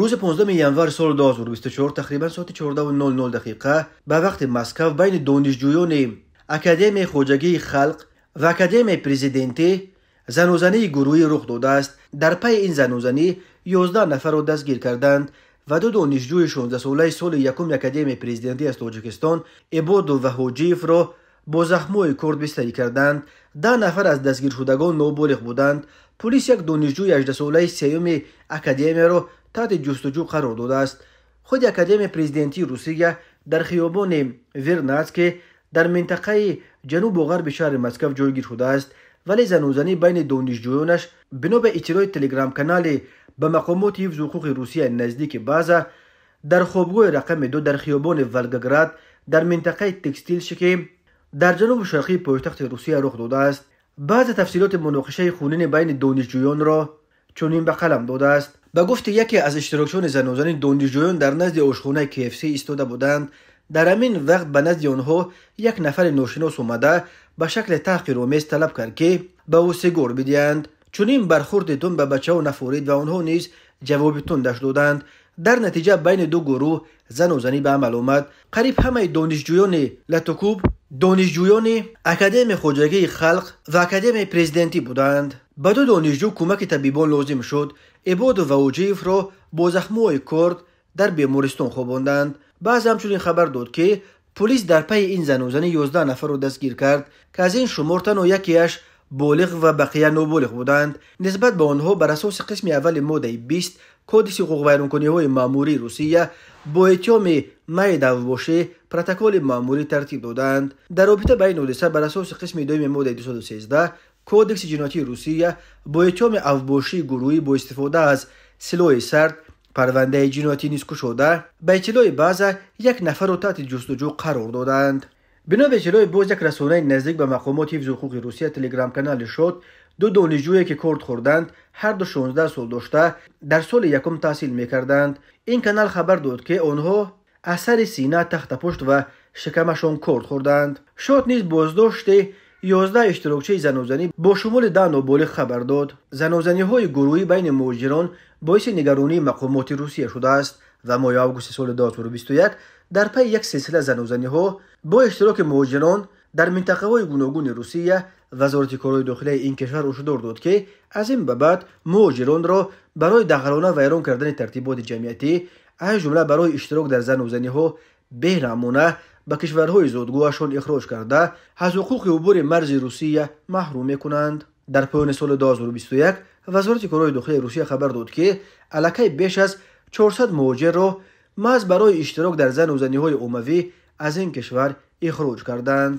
Рӯзи 15 январ соли 2024 тақрибан соати 14:00 дақиқа ба вақти Москва байни донишҷӯёни Академияи хоҷагии халқ ва Академияи президентӣ занозании гурӯҳӣ рух додааст. Дар пайи ин занозанӣ 11 нафарро дастгир карданд ва ду донишҷӯи 16-солаи соли якуми Академияи президентӣ аз Тоҷикистон Ибодов ва Ҳоҷиевро бо захмҳои корд бистарӣ карданд. 10 нафар аз дастгиршудагон ноболиғ буданд. Пулис як донишҷӯи 18-солаи сеюми академияро таҳти ҷустуҷӯ қарор додааст. Худи Академияи президентии Русия дар хиёбони Вернадский дар минтақаи ҷанубу ғарби шаҳри Москва ҷойгир шудааст, вале занозанӣ байни донишҷӯёнаш бино ба иттилои телеграм-канали ба мақомоти ҳифзи ҳуқуқи Русия наздики База дар хобгоҳи рақами 2 дар хиёбони Волгоград дар минтақаи Текстилщики дар ҷанубу шарқии пойтахти Русия рух додааст. Баъзе тафсилоти муноқишаи хунини байни донишҷӯёнро чунин ба қалам додааст. Ба гуфти яке аз иштирокчиёни занозанӣ, донишҷӯён дар назди ошхонаи KFC истода буданд. Дар ҳамин вақт ба назди онҳо як нафари ношинос омада ба шакли таҳқиромез талаб кард, ки ба ӯ сигор бидиҳанд. Чунин бархурди тунд ба бачаҳо нафорид ва онҳо низ ҷавоби тундаш доданд. Дар натиҷа байни ду гурӯҳ занозанӣ ба амал омад. Қариб ҳамаи донишҷӯёни латукуб донишҷӯёни Академияи хоҷагии халқ ва Академияи президентӣ буданд. Ба ду донишҷӯ кӯмаки табибон лозим шуд. Ибодов ва Ҳоҷиевро бо захмҳои корд дар бемористон хобонданд. Баъзе ҳамчунин хабар дод, ки пулис дар пайи ин занозанӣ 11 нафарро дастгир кард, ки аз ин шумор танҳо якеаш болиғ ва бақия ноболиғ буданд. Нисбат ба онҳо бар асоси қисми аввали моддаи 20 Кодекси ҳуқуқвайронкуниҳои маъмурии Русия бо иттиҳоми майдавбошӣ протоколи маъмурӣ тартиб доданд. Дар робита ба ин ҳодиса бар асоси қисми дуюми моддаи 213 Кодекси ҷиноятии Русия бо иттиҳоми авбошии гурӯҳӣ бо истифода аз силоҳи сард парвандаи ҷиноятӣ низ кушода, ба иттилои Баъза як нафарро таҳти ҷустуҷӯ қарор доданд. Бино ба иттилои боз як расонаи наздик ба мақомоти ҳифзи ҳуқуқи Русия телеграм-канали Шот, ду донишҷӯе ки корд хӯрданд, ҳар ду 16 сол дошта, дар соли якум таҳсил мекарданд. Ин канал хабар дод, ки онҳо аз сари сина, тахтапушт ва шикамашон корд хӯрданд. Шот низ боздошти 11 иштирокчии занозанӣ бо шумули 10 ноболиғ хабар дод. Занозаниҳои гурӯҳӣ байни муҳоҷирон боиси нигаронии мақомоти Русия шудааст ва моҳи августи соли 2021 дар пайи як силсила занозаниҳо бо иштироки муҳоҷирон дар минтақаҳои гуногуни Русия Вазорати корҳои дохилияи ин кишвар ҳушдор дод, ки аз ин ба баъд муҳоҷиронро барои дағалона вайрон кардани тартиботи ҷамъиятӣ, аз ҷумла барои иштирок дар занозаниҳо бераҳмона ба кишварҳои зодгоҳашон ихроҷ карда, аз ҳуқуқи убури марзи Русия маҳрум мекунанд. Дар поёни соли 2021 Вазорати корҳои дохилияи Русия хабар дод, ки аллакай беш аз 400 муҳоҷирро маҳз барои иштирок дар занозаниҳои оммавӣ аз ин кишвар ихроҷ карданд.